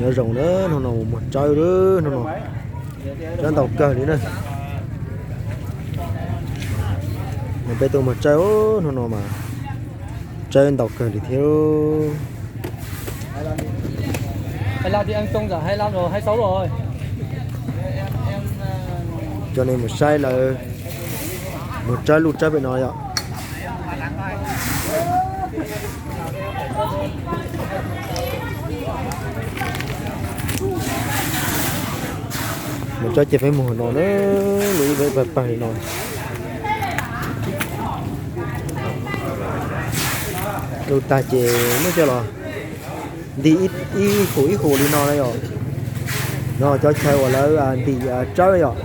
Nyob zoo na, hnub no mus muag tsawb na, hnub no tsawb ntau kawg li na. Nws peb tuaj muag tsawb hnub no mas tsawb ntau kawg li thiab. Cov nej mus saib lawv mus tsawb lub tsawb pem no yom. Mus tsawb ces peb mus no na, lub ib pawg pawg li no. Lub tag ces muab coj los ntim ib hum ib hum li no na yom. No cov chaw uas lawv ntim tsawb yom.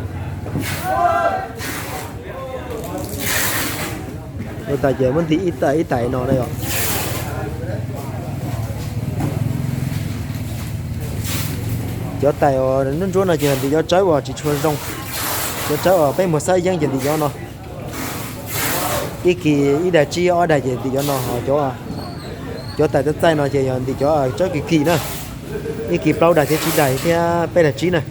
Lub tag ces muab ntim ib tais no na yom. Cov tais uas ntsuab ntsuab no ces ntim cov tsawb uas tsis tshua zoo. Cov tsawb uas peb muag xab yeeb ces ntim cov no. Ib kis ib daim tsib ob daim ces ntim cov no, ho cov tais txaij txaij no ces yog ntim cov tsawb kim kim na. Ib kis plaub daim thiab tsib daim thiab peb daim tsib na.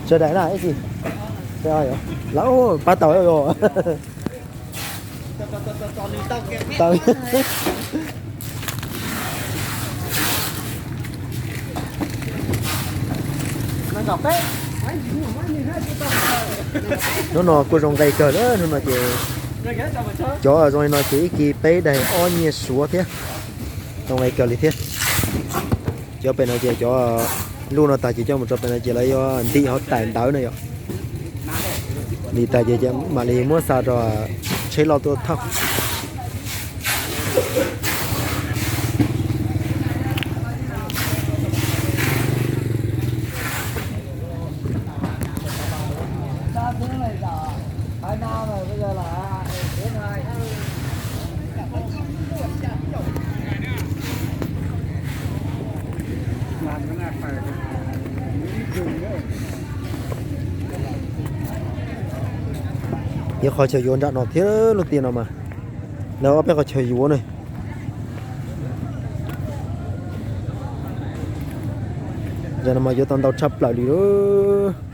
Sawv daws na ib kis, lawv pab tau. Hnub no kuj zoo nqaij kawg na, hnub no ces cov zoo li no ces ib kis peb daim ob nyiaj suav thiab, zoo nqaij kawg li thiab. Cov pem no ces cov luj no tag ces coj mus rau pem no ces lawv yuav ntim hauv tais ntawd na yom. Ntim tas ces mam li muab xa rau tsheb loj tuaj thauj. Yog qhov chaw yuav nram no thiab, lub tiaj no mas lawv ob peb qhov chaw yuav ne. Zaum no mas yuav tau ntau tshaj plaws li lawm.